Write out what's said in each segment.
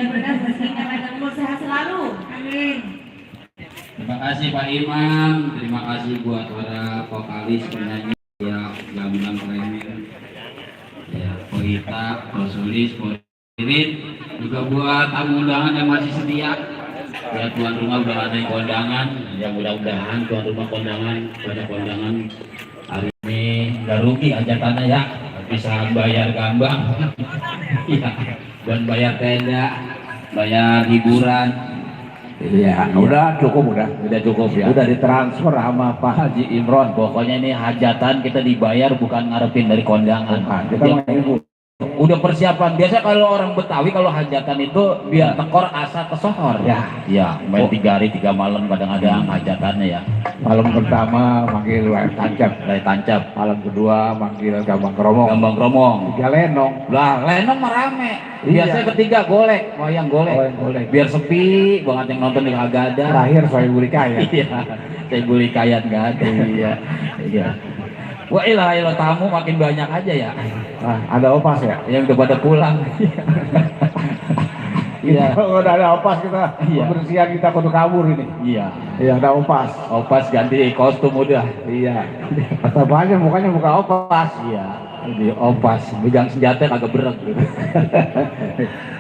mudah-mudahan rezekinya panjang umur sehat selalu. Amin. Terima kasih Pak Imam, terima kasih buat para vokalis penyanyi ya Gambang Premier, ya Koita, Rosulis, Irin, juga buat tamu undangan yang masih setia. Ya tuan rumah udah ada yang kondangan, ya mudah-mudahan tuan rumah kondangan pada kondangan hari ini nggak rugi hajatannya ya, bisa bayar gambang, ya, dan bayar tenda, bayar hiburan. Iya, udah cukup ya. Udah ditransfer sama Pak Haji Imron. Pokoknya ini hajatan kita dibayar bukan ngarepin dari kondangan. Kita mau udah persiapan. Biasa kalau orang Betawi kalau hajatan itu biar tekor asa kesohor. Ya, main 3 hari 3 malam kadang-kadang hajatannya ya. malam pertama manggil Layar Tancap, Dari tancap, malam kedua manggil Gambang Kromong, gambang kromong. 3 lenong. Lah, lenong mah rame. Iya. Biasanya ketiga golek, wayang golek. Wayang golek. Biar sepi banget yang nonton di kagak ada. Terakhir saya beli kaya. Iya, saya beli kayat nggak ada. Iya. Wah ilah tamu makin banyak aja ya. Nah, ada opas ya? Yang udah pada pulang. Iya. Kalau udah ada opas kita, Iya. kebersihan kita kudu kabur ini. Iya. Iya, ada opas. Opas ganti kostum udah. Iya. Kata banyak mukanya muka opas. Iya. Jadi opas, pegang senjata kagak berat.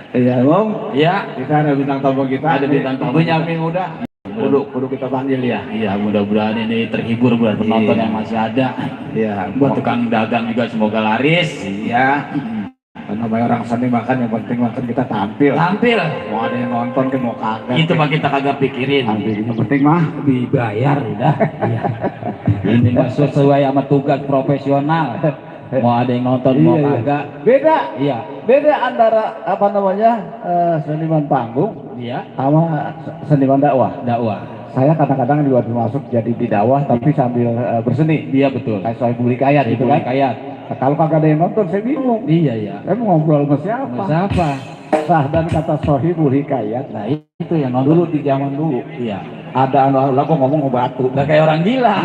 Iya, Om. Iya. Kita ada bintang tamu kita. Ada bintang tamu Punya kita. Ming udah. Kudu kita panggil ya. Iya, mudah-mudahan ini terhibur buat penonton Iya. yang masih ada. Iya. Buat tukang dagang juga semoga laris. Iya. Karena banyak orang seni makan, yang penting makan kita tampil. Tampil. Mau ada yang nonton kan mau kagak. Itu mah kita kagak pikirin. Tampil. Yang penting mah Dibayar udah. Iya. Ini mah sesuai sama tugas profesional. Mau ada yang nonton mau Iya, iya. kagak. beda. Iya. Beda antara apa namanya seniman panggung Iya. sama seniman dakwah. Dakwah. Saya kadang-kadang juga termasuk jadi di dakwah tapi sambil berseni. Iya betul. Kayak soal beli kaya gitu kan. Kayat. Nah, kalau kagak ada yang nonton saya bingung. Iya iya. Saya mau ngobrol sama siapa? Sama siapa? Sah dan kata sohibul hikayat. Nah itu yang nonton. Dulu di zaman dulu Iya. ada lah kok ngomong batu. Udah kayak orang gila.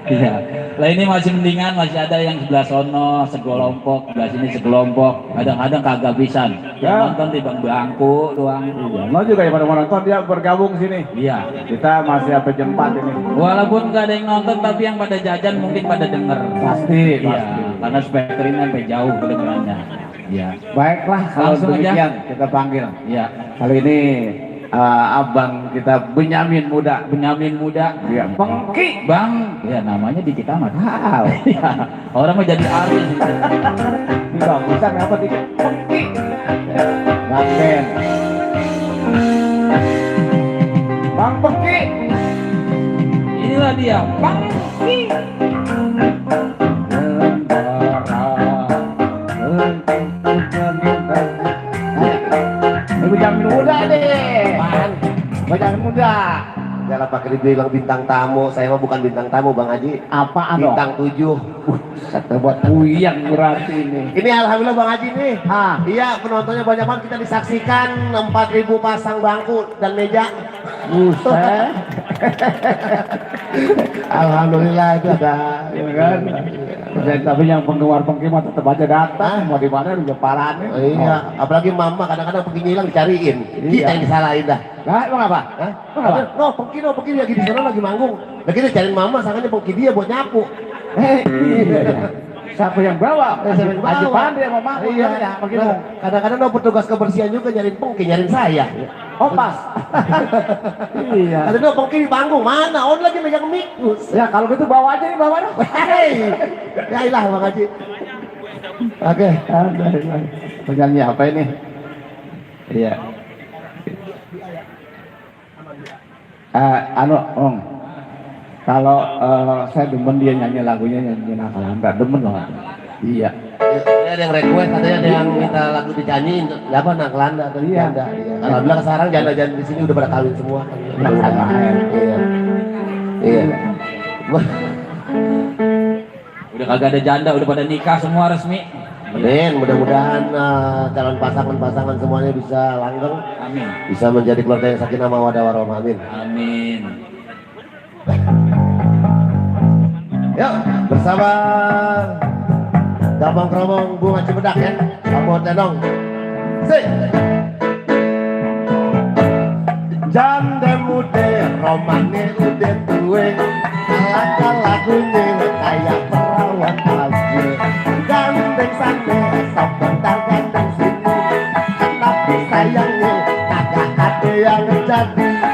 Iya. Lah ini masih mendingan, masih ada yang sebelah sono sekelompok, sebelah sini sekelompok. Kadang-kadang kagak bisa. Yang Ya. nonton di bangku doang. Iya, lo juga yang pada mau nonton dia bergabung sini. Iya. Kita masih sampai jam 4 ini. Walaupun nggak ada yang nonton, tapi yang pada jajan mungkin pada denger. Pasti, Iya. pasti. Karena speaker ini sampai jauh kedengarannya. Iya. Baiklah, kalau Langsung aja. demikian kita panggil. Iya. Kali ini abang kita Benyamin muda. Benyamin muda. Iya, Pengki. Bang, ya namanya di kita mah tahu. Iya. Orang mau jadi artis. Ini bagusan apa dikit? Pengki. Bang Ben. Bang Pengki. Inilah dia, Bang. Ini Benyamin muda deh. Apaan? Benyamin muda. Jangan pakai dibilang bintang tamu, saya mah bukan bintang tamu Bang Haji. Apaan dong? Bintang 7. Kata buat puyeng berarti ini. Ini alhamdulillah Bang Haji nih. Ah, Iya, penontonnya banyak banget, kita disaksikan 4.000 pasang bangku dan meja. buset. Alhamdulillah itu ada. Ya kan? Dan tapi yang penggemar Pengki mah tetap aja datang. Mau di mana juga parahnya. Iya, apalagi mama kadang-kadang pergi hilang dicariin. Iya. Kita yang disalahin dah. Nah, emang apa? Hah? Emang apa? No, pergi lagi di sana lagi manggung. Lagi dia cariin mama, sangkanya pergi dia buat nyapu. Iya. Siapa yang bawa? Siapa yang bawa? Haji Pandai sama Mak. Iya, ya, nah, kadang-kadang no petugas kebersihan juga nyariin Pengki, nyariin saya. Opas. Iya. Ada no Pengki di panggung, mana? On lagi megang mic. Ya kalau gitu bawa aja nih, bawa aja. Hei, ya ilah Bang Haji. Oke, penyanyi apa ini? Iya. Om, kalau saya demen dia nyanyi lagunya nyanyi Nakalanda, demen loh. Iya. Ada yang request, ada yang minta lagu dinyanyiin, apa Nakalanda atau Iya. janda. Iya. Alhamdulillah sekarang janda-janda di sini udah pada kawin semua. Iya. Iya. Udah kagak ada janda, udah pada nikah semua resmi. Amin, mudah-mudahan calon pasangan-pasangan semuanya bisa langgeng, Amin. bisa menjadi keluarga yang sakinah mawaddah warahmah. Amin. Amin. Yuk, bersama Gambang Kromong Bunga Cibedak ya. Kamu tenong. Sik. Jande mude romane udah tuwe Kalaka lagunya kayak perawat aja Gandeng sane sebentar gandeng sini Tapi sayangnya kagak ada yang jadi